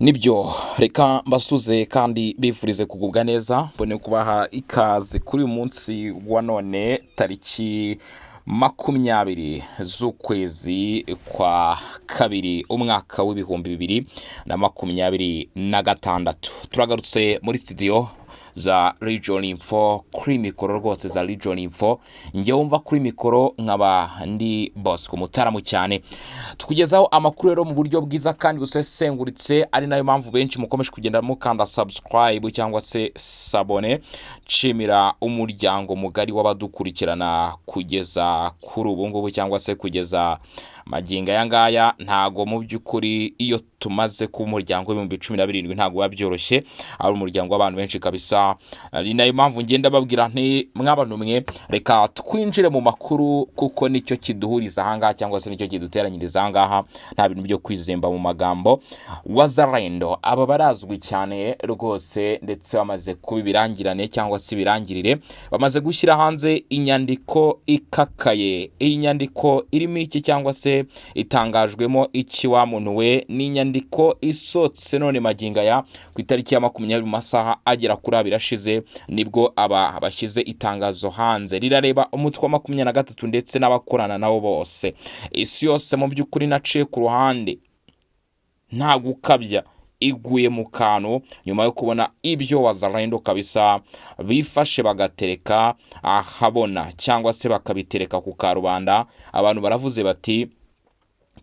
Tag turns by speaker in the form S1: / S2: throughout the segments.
S1: Nibyo, reka mbasuze kandi bifurize kugubwa neza, mbone kubaha ikaze kuri uyu munsi wa none, tariki 20 z'ukwezi kwa kabiri, umwaka w'2026. Turagarutse muri studio za Region Info, kuri mikoro rwose za Region Info. Njye wumva kuri mikoro nkaba ndi Bosco Mutaramu cyane. Tukugezaho amakuru rero mu buryo bwiza kandi busesenguritse, ari nayo mpamvu benshi mukomeje kugenda mukanda subscribe cyangwa se s'abonner. Nshimira umuryango mugari w'abadukurikirana kugeza kuri ubu ngubu cyangwa se kugeza magingo aya ngaya. Ntago mu by'ukuri iyo tumaze kuba umuryango w'17,000 ntabwo biba byoroshye, ari umuryango w'abantu benshi kabisa. Ari nayo mpamvu ngenda babwira nti: "Mwabantu mwe, reka twinjire mu makuru," kuko nicyo kiduhuriza ahangaha cyangwa se nicyo kiduteranyiriza ahangaha. Nta bintu byo kwizimba mu magambo. Wazalendo aba barazwi cyane rwose, ndetse bamaze kuba ibirangirane cyangwa se ibirangirire. Bamaze gushyira hanze inyandiko ikakaye. Iyi nyandiko irimo iki cyangwa se itangajwemo iki wa muntu we? Ni inyandiko isohotse none magingo aya ku itariki ya 20, mu masaha agera kuri 2 ashize nibwo aba bashyize itangazo hanze. Rirareba umutwe wa 23 ndetse n'abakorana nabo bose. Isi yose mu by'ukuri naciye ku ruhande, nta gukabya, iguye mu kantu nyuma yo kubona ibyo Wazalendo kabisa bifashe bagatereka ahabona cyangwa se bakabitereka ku karubanda. Abantu baravuze bati: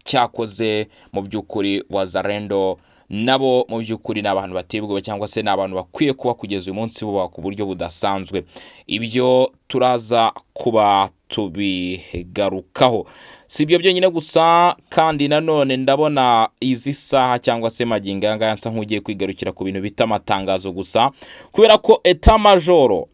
S1: "Cyakoze mu by'ukuri Wazalendo nabo mu by'ukuri ni abantu bateye ubwoba cyangwa se ni abantu bakwiye kuba kugeza uyu munsi bubaha ku buryo budasanzwe." Ibyo turaza kuba tubigarukaho. Si ibyo byonyine gusa kandi nanone ndabona izi saha cyangwa se magingo aya ngaya nsa nk'ugiye kwigarukira ku bintu bita amatangazo gusa, kubera ko état-major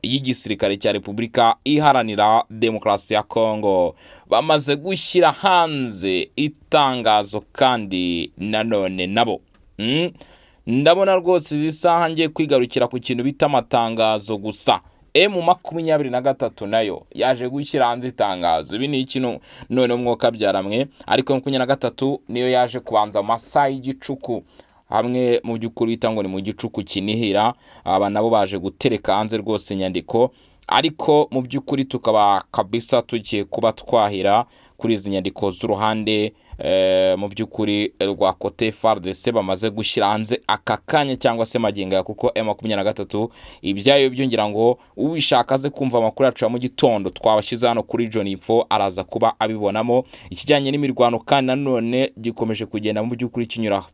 S1: y'igisirikare cya Repubulika Iharanira Demokarasi ya Kongo bamaze gushyira hanze itangazo kandi nanone nabo. Ndabona rwose izi saha ngiye kwigarukira ku kintu bita amatangazo gusa. M23 nayo yaje gushyira hanze itangazo. Ibi ni ikintu noneho mwuka byaramwe, ariko 23 niyo yaje kubanza mu masaha y'igicuku, hamwe mu by'ukuri bita ngo ni mu gicuku kinihira. Aba nabo baje gutereka hanze rwose inyandiko, ariko mu by'ukuri tukaba kabisa tugiye kuba twahira kuri izi nyandiko z'uruhande mu by'ukuri rwa côté FARDC bamaze gushyira hanze aka kanya cyangwa se magingo aya, kuko M23 ibyayo byo ngira ngo ubishaka aze kumva amakuru yacu ya mu gitondo twabashyize hano kuri John Info, araza kuba abibonamo. Ikijyanye n'imirwano kandi nanone gikomeje kugenda mu by'ukuri kinyura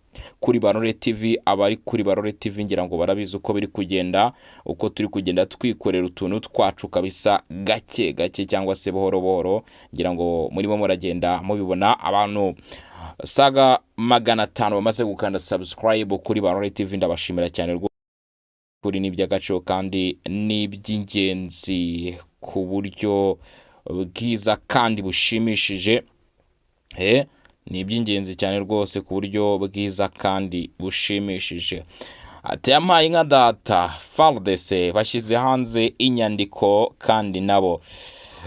S1: kuri Barore TV. Abari kuri Barore TV ngira ngo barabizi uko biri kugenda, uko turi kugenda twikorera utuntu twacu kabisa gake gake cyangwa se buhoro buhoro. Ngira ngo murimo muragenda mubibona. Abantu saga 500 bamaze gukanda subscribe kuri Barore TV, ndabashimira cyane rwose, kuri ni iby'agaciro kandi ni iby'ingenzi ku buryo bwiza kandi bushimishije. Ni iby'ingenzi cyane rwose ku buryo bwiza kandi bushimishije. Ati: "Yampaye inka data." FARDC bashyize hanze inyandiko kandi nabo.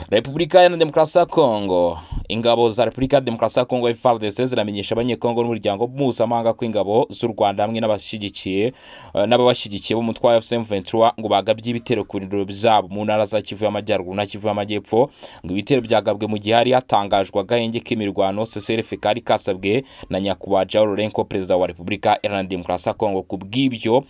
S1: Repubulika Iharanira Demokarasi ya Kongo, ingabo za Repubulika ya Demokarasi ya Kongo FARDC ziramenyesha Abanyekongo n'umuryango mpuzamahanga ko ingabo z'u Rwanda hamwe n'abashyigikiye n'ababashyigikiye b'umutwe wa AFC M23 ngo bagabye ibitero ku birindiro byabo mu ntara za Kivu y'Amajyaruguru na Kivu y'Amajyepfo. Ngo ibitero byagabwe mu gihe hari hatangajwe agahenge k'imirwano CCRF kari kasabwe na nyakubahwa João Lourenço, perezida wa Repubulika Iharanira Demokarasi ya Kongo. Ku bw'ibyo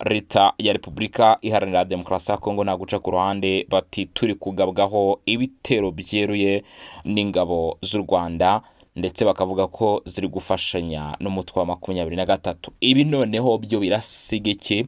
S1: leta ya Repubulika Iharanira Demokarasi ya Kongo nta guca ku ruhande, bati: "Turi kugabwaho ibitero byeruye n'ingabo z'u Rwanda," ndetse bakavuga ko ziri gufashanya n'umutwe wa 23. Ibi noneho byo birasiga iki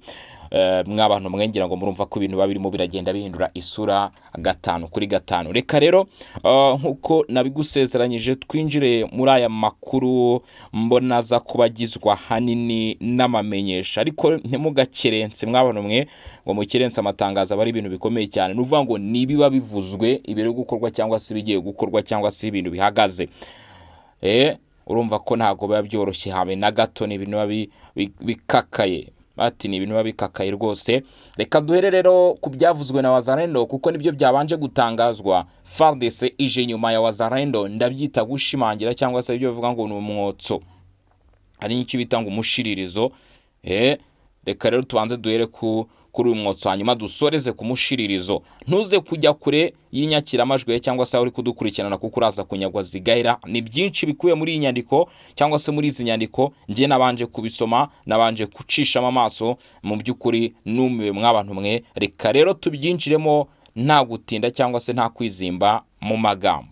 S1: mwabantu mwengira ngo murumva ko ibintu biba birimo biragenda bihindura isura gatanu kuri gatanu? Reka rero nk'uko nabigusezeranyije twinjire muri aya makuru. Mbona aza kuba agizwe ahanini n'amamenyesha, ariko ntimugakerense mwabantu mwe ngo mukerense amatangazo. Aba ari ibintu bikomeye cyane. Ni ukuvuga ngo nibiba bivuzwe, ibiri gukorwa cyangwa se ibigiye gukorwa cyangwa se ibintu bihagaze, urumva ko ntabwo biba byoroshye habe na gato. Ni ibintu biba bikakaye, bati ni ibintu biba bikakaye rwose. Reka duhere rero ku byavuzwe na Wazalendo, kuko nibyo byabanje gutangazwa. FARDC ije nyuma ya Wazalendo, ndabyita gushimangira cyangwa se ibyo bivuga ngo ni umwotso. Hari n'icyo bita ngo umushiririzo. Reka rero tubanze duhere kuri uyu mwotso, hanyuma dusoreze ku mushiririzo. Ntuze kujya kure y'inyakiramajwi cyangwa se aho uri kudukurikirana, kuko uraza kunyagwa zigahera. Ni byinshi bikubiye muri iyi nyandiko cyangwa se muri izi nyandiko. Njye nabanje kubisoma, nabanje gucishamo amaso, mu by'ukuri numiwe mw'abantu mwe. Reka rero tubyinjiremo nta gutinda cyangwa se nta kwizimba mu magambo.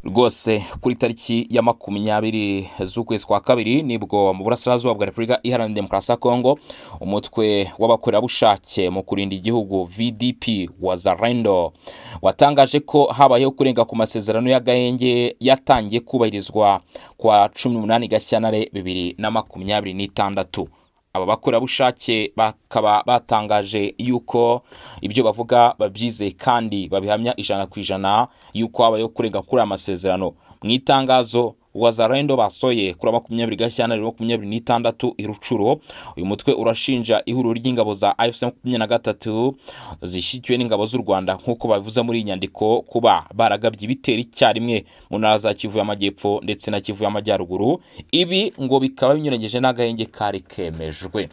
S1: Rwose kuri tariki ya 20 z'ukwezi kwa kabiri nibwo mu burasirazuba bwa Repubulika Iharanira Demokarasi ya Kongo umutwe w'abakorerabushake mu kurinda igihugu, VDP Wazalendo, watangaje ko habayeho kurenga ku masezerano y'agahenge yatangiye kubahirizwa kwa 18 Gashyantare 2026. Aba bakorerabushake bakaba batangaje yuko ibyo bavuga babyizeye kandi babihamya 100% yuko habayeho kurenga kuri aya masezerano. Mu itangazo Wazalendo basohoye kuri 20 Gashyantare 26 i Rutshuru, uyu mutwe urashinja ihuriro ry'ingabo za AFC 23 zishyigikiwe n'ingabo z'u Rwanda, nk'uko babivuze muri iyi nyandiko, kuba baragabye ibitero icyarimwe mu ntara za Kivu y'Amajyepfo ndetse na Kivu y'Amajyaruguru. Ibi ngo bikaba binyuranyije n'agahenge kari kemejwe.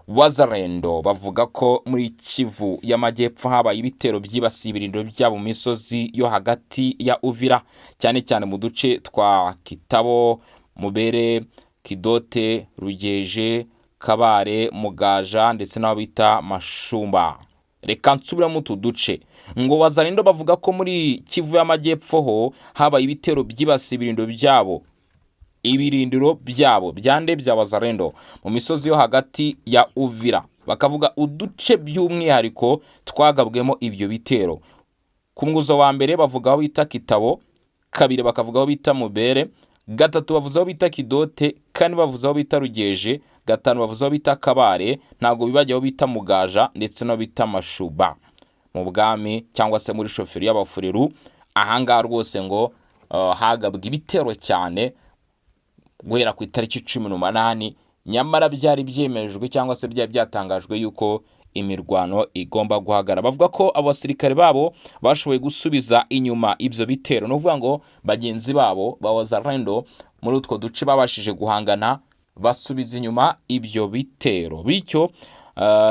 S1: Wazalendo bavuga ko muri Kivu y'Amajyepfo habaye ibitero byibasiye ibirindiro byabo mu misozi yo hagati ya Uvira, cyane cyane mu duce twa Kitabo, Mubere, Kidote, Rugeje, Kabare, Mugaja ndetse n'aho bita Mashumba. Reka nsubiramo utu duce. Ngo Wazalendo bavuga ko muri Kivu y'Amajyepfo ho habaye ibitero byibasiye ibirindiro byabo byande bya Wazalendo mu misozi yo hagati ya Uvira. Bakavuga uduce by'umwihariko twagabwemo ibyo bitero. Ku mwuzo wa mbere bavuga aho bita Kitabo, kabiri bakavuga aho bita Mubere, gatatu bavuze aho bita Kidote, kane bavuze aho bita Rugeje, gatanu bavuze aho bita Kabare, ntabwo bibajya aho bita Mugaja ndetse n'aho bita Mashuba mu bwami cyangwa se muri chefferie y'Abafuriru. Ahangaha rwose ngo hagabwa ibitero cyane guhera ku itariki 18, nyamara byari byemejwe cyangwa se byari byatangajwe yuko imirwano igomba guhagarara. Bavuga ko abo basirikare babo bashoboye gusubiza inyuma ibyo bitero, ni ukuvuga ngo bagenzi babo ba Wazalendo muri utwo duce babashije guhangana, basubiza inyuma ibyo bitero, bityo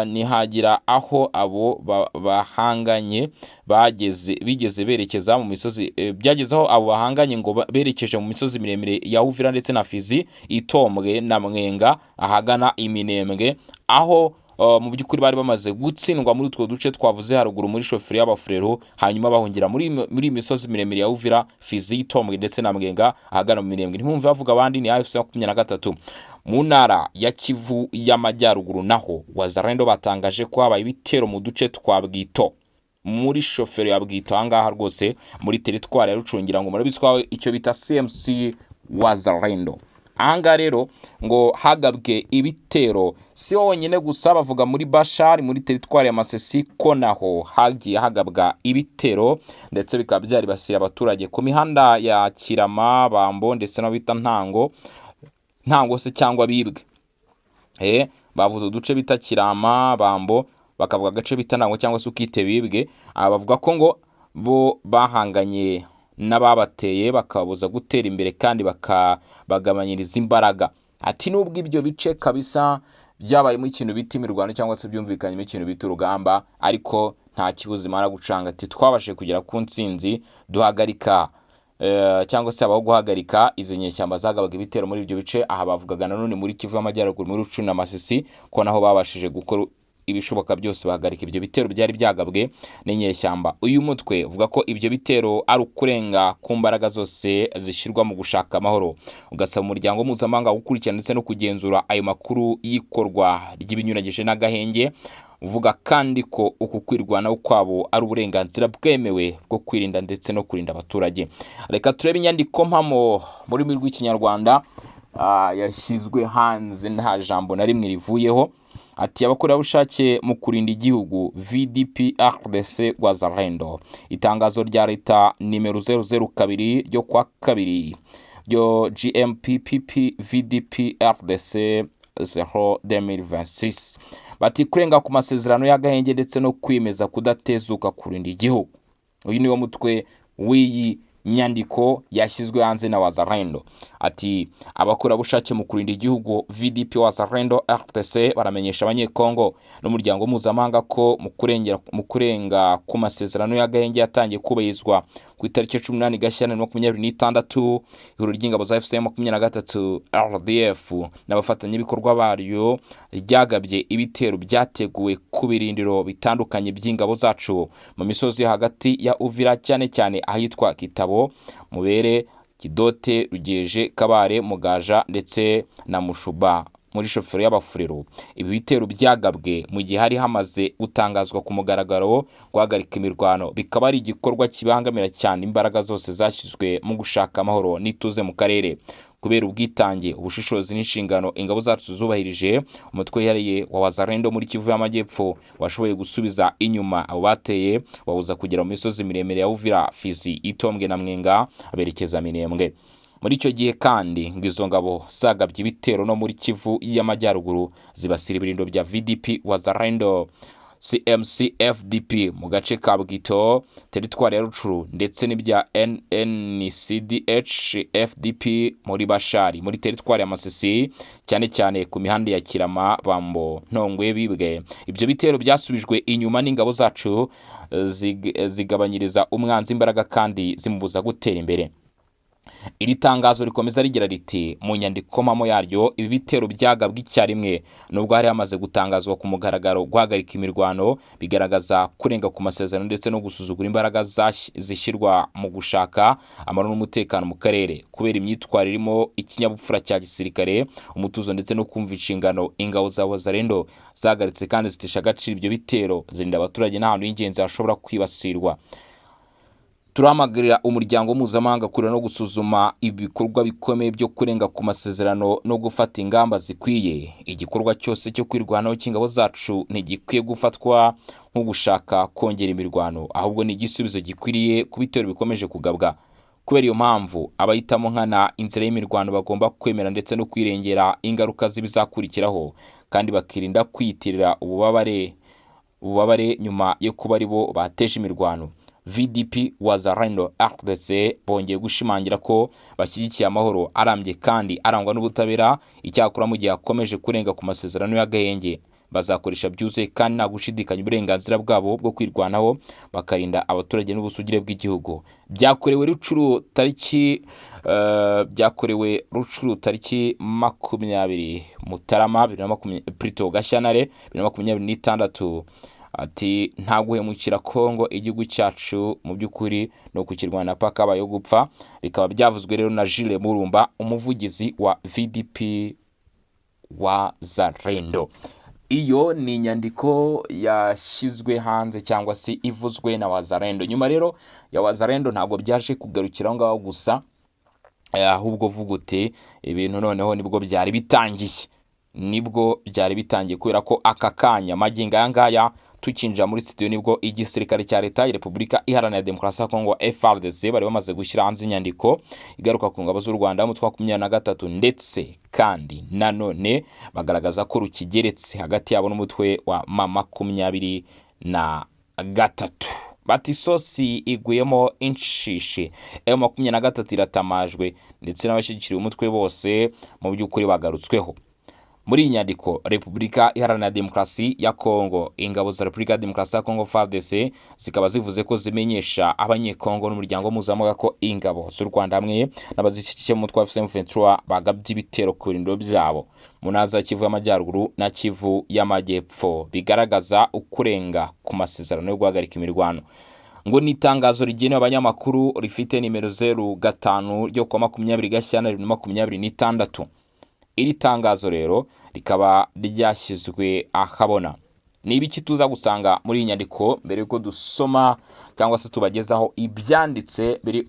S1: ntihagira aho abo bahanganye bageze bigeze berekeza mu misozi. Byageze aho abo bahanganye ngo berekeje mu misozi miremire ya Uvira ndetse na Fizi, Itombwe na Mwenga, ahagana Iminembwe, aho mu by'ukuri bari bamaze gutsindwa muri utwo duce twavuze haruguru muri chefferie y'Abafurero, hanyuma bahungira muri iyi misozi miremire ya Uvira, Fizi, Itombwe ndetse na Mwenga, ahagana mu Minembwe. Ntimwumve bavuga abandi, ni AFC 23. Mu ntara ya Kivu y'Amajyaruguru naho Wazalendo batangaje ko habaye ibitero mu duce twa Bwito, muri chefferie ya Bwito, ahangaha rwose muri teritwari ya Rucungira. Ngo murabizi ko icyo bita CMC Wazalendo. Ahangaha rero ngo hagabwe ibitero si wonyine gusa, bavuga muri Bashari muri teritwari ya Masisi ko naho hagiye hagabwa ibitero, ndetse bikaba byaribasiye abaturage ku mihanda ya Kirama, Bambo ndetse n'aho bita Ntango, Ntango se cyangwa Bibwe. Bavuze uduce bita Kirama, Bambo, bakavuga agace bita Ntango cyangwa se ukite Bibwe. Aba bavuga ko ngo bo bahanganye n'ababateye, bakababuza gutera imbere kandi bakabagabanyiriza imbaraga. Ati nubwo ibyo bice kabisa byabayemo ikintu bita imirwano cyangwa se byumvikanyemo ikintu bita urugamba, ariko nta kibuza Imana gucanga. Ati twabashije kugera ku ntsinzi, duhagarika cyangwa se habaho guhagarika izi nyeshyamba zagabaga ibitero muri ibyo bice. Aha bavugaga nanone muri Kivu y'Amajyaruguru, muri Rucuru na Masisi, ko naho babashije gukora ibishoboka byose bahagarika ibyo bitero byari byagabwe n'inyeshyamba. Uyu mutwe uvuga ko ibyo bitero ari ukurenga ku mbaraga zose zishyirwa mu gushaka amahoro, ugasaba umuryango mpuzamahanga gukurikirana ndetse no kugenzura ayo makuru y'ikorwa ry'ibinyuranyije n'agahenge. Uvuga kandi ko uku kwirwanaho kwabo ari uburenganzira bwemewe bwo kwirinda ndetse no kurinda abaturage. Reka turebe inyandiko mpamo mu rurimi rw'Ikinyarwanda yashyizwe hanze nta jambo na rimwe rivuyeho. Ati abakorerabushake mu kurinda igihugu, VDP RDC Wazalendo, itangazo rya leta nimero 002 ryo kwa kabiri ryo GMPPP VDP RDC 0 2026. Bati kurenga ku masezerano y'agahenge ndetse no kwiyemeza kudatezuka kurinda igihugu. Uyu niwo mutwe w'iyi nyandiko yashyizwe hanze na Wazalendo. Ati abakorerabushake mu kurinda igihugu VDP Wazalendo RDC baramenyesha abanyekongo n'umuryango mpuzamahanga ko mu kurenga ku masezerano y'agahenge yatangiye kubahirizwa ku itariki 18 Gashyantare 2026, ihuriro ry'ingabo za AFC M23 RDF n'abafatanyabikorwa baryo ryagabye ibitero byateguwe ku birindiro bitandukanye by'ingabo zacu mu misozi yo hagati ya Uvira, cyane cyane ahitwa Kitabo, Mubere, Kidote, Rugeje, Kabare, Mugaja ndetse na Mushuba muri shoferi y'Abafurero. Ibi bitero byagabwe mu gihe hari hamaze gutangazwa ku mugaragaro guhagarika imirwano, bikaba ari igikorwa kibangamira cyane imbaraga zose zashyizwe mu gushaka amahoro n'ituze mu karere. Kubera ubwitange, ubushishozi n'inshingano ingabo zacu zubahirije, umutwe wihariye wa Wazalendo muri Kivu y'Amajyepfo washoboye gusubiza inyuma abo bateye, babuza kugera mu misozi miremire ya Uvira, Fizi, Itombwe na Mwenga berekeza Minembwe. Muri icyo gihe kandi ngo izo ngabo zagabye ibitero no muri Kivu y'Amajyaruguru, zibasira ibirindo bya VDP Wazalendo CMC FDP mu gace ka Bwito, teritwari ya Rucuru, ndetse n'ibya NNCDH FDP muri Bashari muri teritwari ya Masisi, cyane cyane ku mihanda ya Kirama, Bambo, Ntongwe, Bibwe. Ibyo bitero byasubijwe inyuma n'ingabo zacu, zigabanyiriza umwanzi imbaraga kandi zimubuza gutera imbere. Iri tangazo rikomeza rigira riti mu nyandiko mpamo yaryo, ibi bitero byagabwe icyarimwe nubwo hari hamaze gutangazwa ku mugaragaro guhagarika imirwano, bigaragaza kurenga ku masezerano ndetse no gusuzugura imbaraga zishyirwa mu gushaka amahoro n'umutekano mu karere. Kubera imyitwarire irimo ikinyabupfura cya gisirikare, umutuzo ndetse no kumva inshingano, ingabo za Wazalendo zahagaritse kandi zitesha agaciro ibyo bitero, zirinda abaturage n'ahantu h'ingenzi hashobora kwibasirwa. Turahamagarira umuryango mpuzamahanga kureba no gusuzuma ibikorwa bikomeye byo kurenga ku masezerano no gufata ingamba zikwiye. Igikorwa cyose cyo kwirwanaho cy'ingabo zacu ntigikwiye gufatwa nko gushaka kongera imirwano, ahubwo ni igisubizo gikwiriye ku bitero bikomeje kugabwa. Kubera iyo mpamvu, abahitamo nkana inzira y'imirwano bagomba kwemera ndetse no kwirengera ingaruka z'ibizakurikiraho, kandi bakirinda kwiyitirira ububabare nyuma yo kuba ari bo bateje imirwano. VDP Wazalendo RDC bongeye gushimangira ko bashyigikiye amahoro arambye kandi arangwa n'ubutabera. Icyakora mu gihe akomeje kurenga ku masezerano y'agahenge, bazakoresha byuzuye kandi nta gushidikanya uburenganzira bwabo bwo kwirwanaho, bakarinda abaturage n'ubusugire bw'igihugu. Byakorewe Rucuru tariki 20 Mutarama 2020, Gashyantare 2026. Ati nta guhemukira Kongo, igihugu cyacu mu by'ukuri no kukirwana paka abayo gupfa. Bikaba byavuzwe rero na Jules Murumba, umuvugizi wa VDP Wazalendo. Iyo ni inyandiko yashyizwe hanze cyangwa se ivuzwe na Wazalendo. Nyuma rero ya Wazalendo ntabwo byaje kugarukira aho ngaho gusa, ahubwo vuga uti ibintu noneho nibwo byari bitangiye, kubera ko aka kanya magingo aya ngaya tukinjira muri studio nibwo igisirikare cya leta ya Repubulika Iharanira Demokarasi ya Kongo FARDC bari bamaze gushyira hanze inyandiko igaruka ku ngabo z'u Rwanda mu 23, ndetse kandi nanone bagaragaza ko rukigeretse hagati yabo n'umutwe wa M23. Bati isosi iguyemo inshishi, M23 iratamajwe ndetse n'abashyigikira umutwe bose mu by'ukuri bagarutsweho. Muri iyi nyandiko, Repubulika Iharanira Demokarasi ya Kongo, ingabo za Repubulika ya Demokarasi ya Kongo FARDC zikaba zivuze ko zimenyesha abanyekongo n'umuryango mpuzamahanga ko ingabo z'u Rwanda hamwe n'abazishyigikiye mu mutwe wa AFC M23 bagabye ibitero ku birindiro byabo mu ntara za Kivu y'Amajyaruguru na Kivu y'Amajyepfo, bigaragaza ukurenga ku masezerano yo guhagarika imirwano. Ngo ni itangazo rigenewe abanyamakuru rifite nimero 05 ryo kuwa 20 Gashyantare 2026. Iri tangazo rero rikaba ryashyizwe ahabona. Ni ibiki tuza gusanga muri iyi nyandiko mbere yuko dusoma cyangwa se tubagezaho ibyanditse biri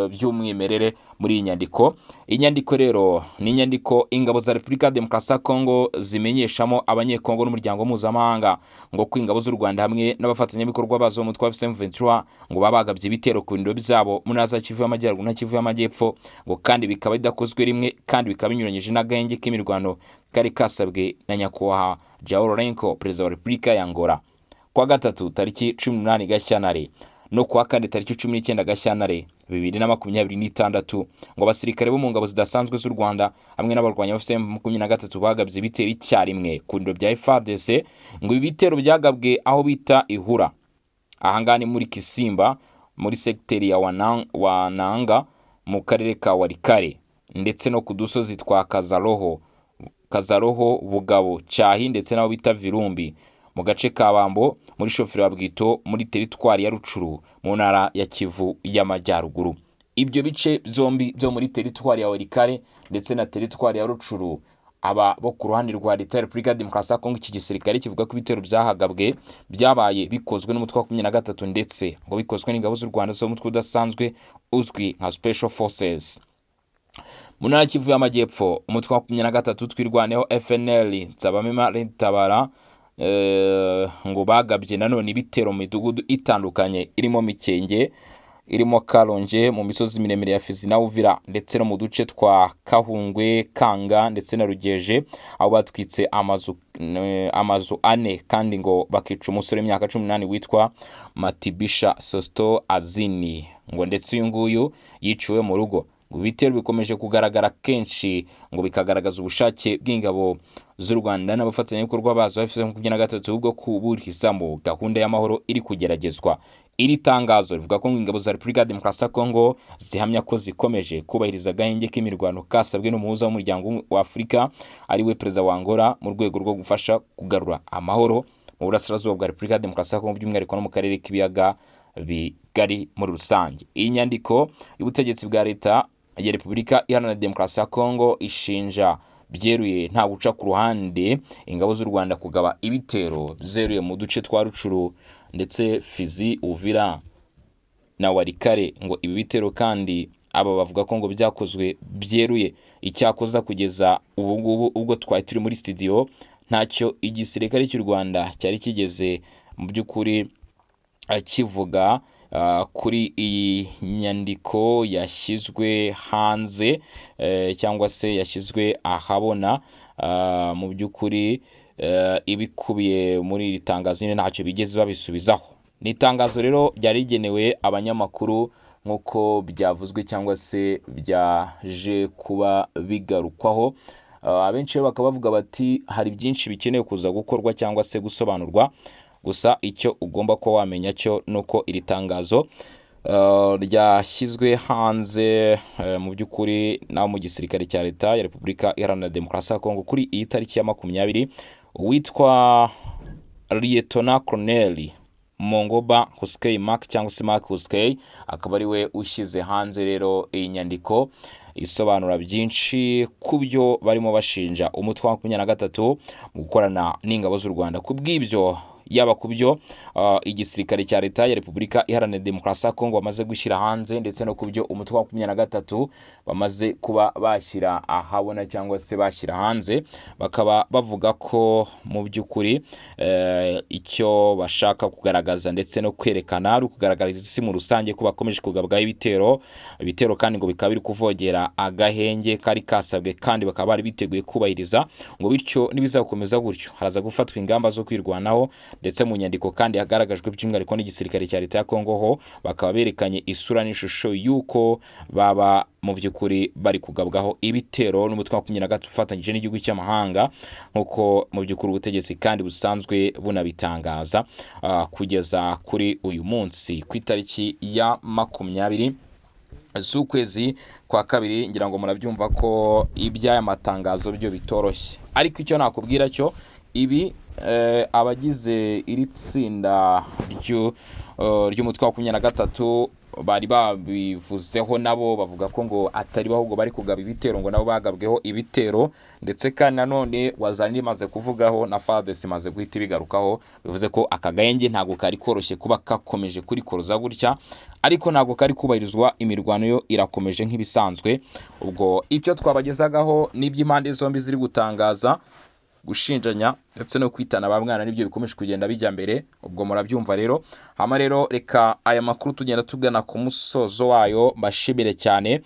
S1: by'umwimerere muri iyi nyandiko? Inyandiko rero ni inyandiko ingabo za Repubulika ya Demokarasi ya Kongo zimenyeshamo abanyekongo n'umuryango mpuzamahanga ngo ko ingabo z'u Rwanda hamwe n'abafatanyabikorwa bazo mu mutwe wa AFC M23 ngo babagabye ibitero ku birindiro byabo mu ntara za Kivu y'Amajyaruguru na Kivu y'Amajyepfo, ngo kandi bikaba bidakozwe rimwe kandi bikaba binyuranyije n'agahenge k'imirwano kari kasabwe na nyakubahwa João Lourenço, perezida wa Repubulika ya Angola, kuwa gatatu tariki 18 Gashyantare no kuwa kane tariki 19 Gashyantare. 2026, ngo abasirikare bo mu ngabo zidasanzwe z'u Rwanda hamwe n'abarwanyi ba AFC M23 bagabye ibitero icyarimwe ku birindiro bya FARDC. Ngo ibi bitero byagabwe aho bita Ihura, ahangaha ni muri Kisimba, muri segiteri ya Wananga mu karere ka Walikale, ndetse no ku dusozi twa Kazaroho, Bugabo, Cyahi, ndetse n'aho bita Virumbi mu gace ka Bambo muri shoferi wa Bwito muri teritwari ya Rutshuru mu ntara ya Kivu y'Amajyaruguru. Ibyo bice byombi byo muri teritwari ya Walikale ndetse na teritwari ya Rutshuru, aba bo ku ruhande rwa Leta ya Repubulika ya Demokarasi ya Kongo, iki gisirikare kivuga ko ibitero byahagabwe byabaye bikozwe n'umutwe wa 23, ndetse ngo bikozwe n'ingabo z'u Rwanda z'umutwe udasanzwe uzwi nka Special Forces. Mu ntara ya Kivu y'Amajyepfo, umutwe wa 23 Twirwaneho, FNL, Nzabamema, Tabara, ngo bagabye nanone ibitero mu midugudu itandukanye irimo Mikenge, irimo Karonge, mu misozi miremire ya Fizi na Uvira, ndetse no mu duce twa Kahungwe, Kanga ndetse na Rugeje, aho batwitse amazu ane kandi ngo bakica umusore w'imyaka 18 witwa Matibisha Sosto Azini, ngo ndetse uyu nguyu yiciwe mu rugo. Ngo ibitero bikomeje kugaragara kenshi, ngo bikagaragaza ubushake bw'ingabo z'u Rwanda n'abafatanyabikorwa bazo AFC 23 bwo kuburizamo gahunda y'amahoro iri kugeragezwa. Iri tangazo rivuga ko ingabo za Repubulika ya Demokarasi ya Kongo zihamya ko zikomeje kubahiriza agahenge k'imirwano kasabwe n'umuhuza w'umuryango wa Afurika, ari we perezida wa Angola, mu rwego rwo gufasha kugarura amahoro mu burasirazuba bwa Repubulika ya Demokarasi ya Kongo, by'umwihariko no mu karere k'ibiyaga bigari muri rusange. Iyi nyandiko y'ubutegetsi bwa Leta ya Repubulika Iharanira Demokarasi ya Kongo ishinja byeruye nta guca ku ruhande ingabo z'u Rwanda kugaba ibitero byeruye mu duce twa Rutshuru ndetse Fizi, Uvira na Walikale. Ngo ibi bitero kandi aba bavuga ko ngo byakozwe byeruye. Icyakoza kugeza ubu ngubu ubwo twari turi muri studio, ntacyo igisirikare cy'u Rwanda cyari kigeze mu by'ukuri kivuga kuri iyi nyandiko yashyizwe hanze cyangwa se yashyizwe ahabona. Mu by'ukuri ibikubiye muri iri tangazo nyine ntacyo bigeze babisubizaho. Ni itangazo rero ryari rigenewe abanyamakuru nk'uko byavuzwe cyangwa se byaje kuba bigarukwaho. Abenshi rero bakaba bavuga bati hari byinshi bikenewe kuza gukorwa cyangwa se gusobanurwa. Gusa icyo ugomba kuba wamenya cyo ni uko iri tangazo ryashyizwe hanze mu by'ukuri naho mu gisirikare cya Leta ya Repubulika Iharanira Demokarasi ya Kongo kuri iyi tariki ya 20, uwitwa Liyetona Colonel Mongoba Huskey Mark cyangwa se Mark Huskey akaba ari we ushyize hanze rero iyi nyandiko isobanura byinshi ku byo barimo bashinja umutwe wa 23 mu gukorana n'ingabo z'u Rwanda. Ku bw'ibyo, yaba ku byo igisirikare cya Leta ya Repubulika Iharanira Demokarasi ya Kongo bamaze gushyira hanze, ndetse no ku byo umutwe wa 23 bamaze kuba bashyira ahabona cyangwa se bashyira hanze, bakaba bavuga ko mu by'ukuri icyo bashaka kugaragaza ndetse no kwerekana ari ukugaragariza isi mu rusange ko bakomeje kugabwaho ibitero. Ibitero kandi ngo bikaba biri kuvogera agahenge kari kasabwe kandi bakaba bari biteguye kubahiriza, ngo bityo nibizakomeza gutyo haraza gufatwa ingamba zo kwirwanaho. Ndetse mu nyandiko kandi hagaragajwe by'umwihariko n'igisirikare cya Leta ya Kongo, ho bakaba berekanye isura n'ishusho y'uko baba mu by'ukuri bari kugabwaho ibitero n'umutwe wa 23 ufatanyije n'igihugu cy'amahanga, nk'uko mu by'ukuri ubutegetsi kandi busanzwe bunabitangaza. Kugeza kuri uyu munsi ku itariki ya 20 z'ukwezi kwa kabiri, ngira ngo murabyumva ko iby'aya matangazo byo bitoroshye. Ariko icyo nakubwira cyo, ibi abagize iri tsinda ry'umutwe wa 23 bari babivuzeho, nabo bavuga ko ngo atari bo ahubwo bari kugaba ibitero, ngo nabo bagabweho ibitero. Ndetse kandi nanone Wazalendo imaze kuvugaho na FARDC imaze guhita ibigarukaho, bivuze ko aka gahenge ntabwo kari koroshye kuba kakomeje kurikoroza gutya, ariko ntabwo kari kubahirizwa. Imirwano yo irakomeje nk'ibisanzwe. Ubwo ibyo twabagezagaho n'iby'impande zombi ziri gutangaza, gushinjanya ndetse no kwitana ba mwana, nibyo bikomeje kugenda bijya mbere. Ubwo murabyumva rero. Hama rero reka aya makuru tugenda tugana ku musozo wayo, mbashimire cyane,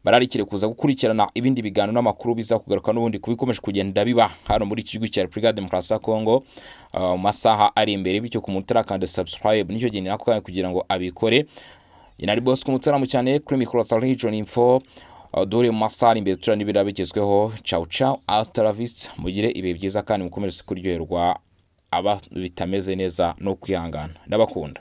S1: bararikire kuza gukurikirana ibindi biganiro n'amakuru biza kugaruka n'ubundi kubikomeje kugenda biba hano muri iki gihugu cya Repubulika ya Demokarasi ya Kongo mu masaha ari imbere. Bityo ku muntu utarakanda subscribe, nicyo gihe nako kanya kugira ngo abikore. Njye Bosco Mutaramo cyane kuri mikoro za Region Info. Duhure mu masaha ari imbere turana n'ibiraba bigezweho. Ciao ciao, hasta la vista, mugire ibihe byiza kandi mukomeze kuryoherwa, aba bitameze neza no kwihangana. Ndabakunda.